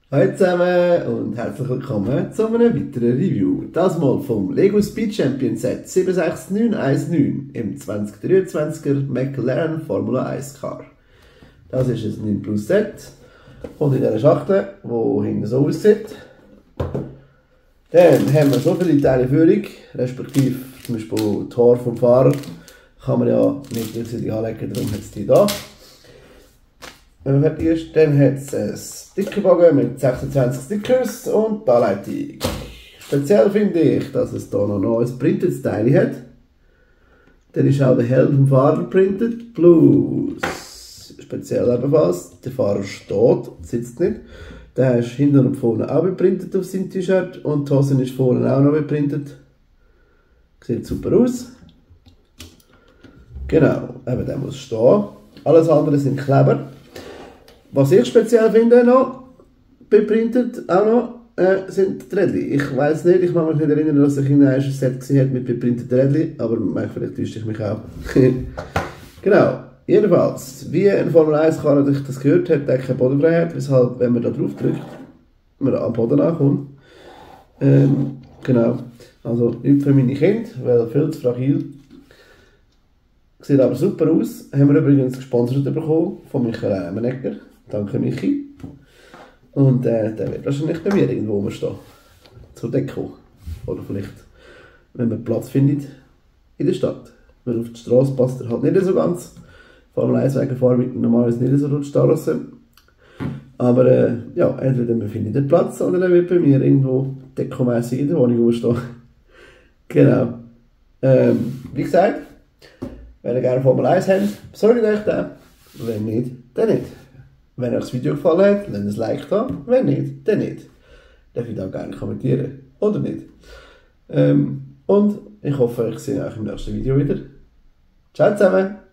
Hallo zusammen und herzlich willkommen zu einem weiteren Review. Das mal vom Lego Speed Champion Set 76919 im 2023er McLaren Formula 1 Car. Das ist ein 9 Plus Set, kommt in dieser Schachtel, die hinten so aussieht. Dann haben wir so viele Teile Führung, respektive zum Beispiel Tor vom Fahrer, kann man ja nicht gleichzeitig anlegen, darum hat es die da. Wenn man fertig ist, dann hat es einen Stickerbogen mit 26 Stickers und die Anleitung. Speziell finde ich, dass es hier noch ein printed Teil hat. Dann ist auch der Helm vom Fahrer printed, plus speziell ebenfalls, der Fahrer steht, sitzt nicht. Der ist hinten und vorne auch beprintet auf seinem T-Shirt und die Hose ist vorne auch noch beprintet. Sieht super aus. Genau, eben der muss stehen. Alles andere sind Kleber. Was ich speziell finde noch, beprintet auch noch, sind die Rädchen. Ich weiß nicht, ich kann mich nicht erinnern, dass ich in einem Set gesehen habe mit beprinteten Rädchen, aber vielleicht täusche ich mich auch. Genau, jedenfalls, wie ein Formel 1 Car, dass ich das gehört habe, der keine Bodenfreiheit, weshalb, wenn man da drauf drückt, man am Boden ankommt. Genau, also nicht für meine Kinder, weil viel zu fragil. Sieht aber super aus. Haben wir übrigens gesponsert bekommen von Michael Menegger. Danke Michi. Und der wird wahrscheinlich bei mir irgendwo rumstehen. Zur Deko. Oder vielleicht, wenn man Platz findet in der Stadt. Weil auf die Straße passt er halt nicht so ganz. Formel 1 Wagen fahren wir normalerweise nicht so durch die Straße. Aber ja, entweder man findet den Platz oder er wird bei mir irgendwo dekomässig in der Wohnung rumstehen. Genau. Wie gesagt, wenn ihr gerne Formel 1 habt, besorgt euch den. Wenn nicht, dann nicht. Wenn euch das Video gefallen hat, lasst ein Like da. Wenn nicht, dann nicht. Dürft ihr auch gerne kommentieren. Oder nicht. Und ich hoffe, ich sehe euch im nächsten Video wieder. Ciao zusammen!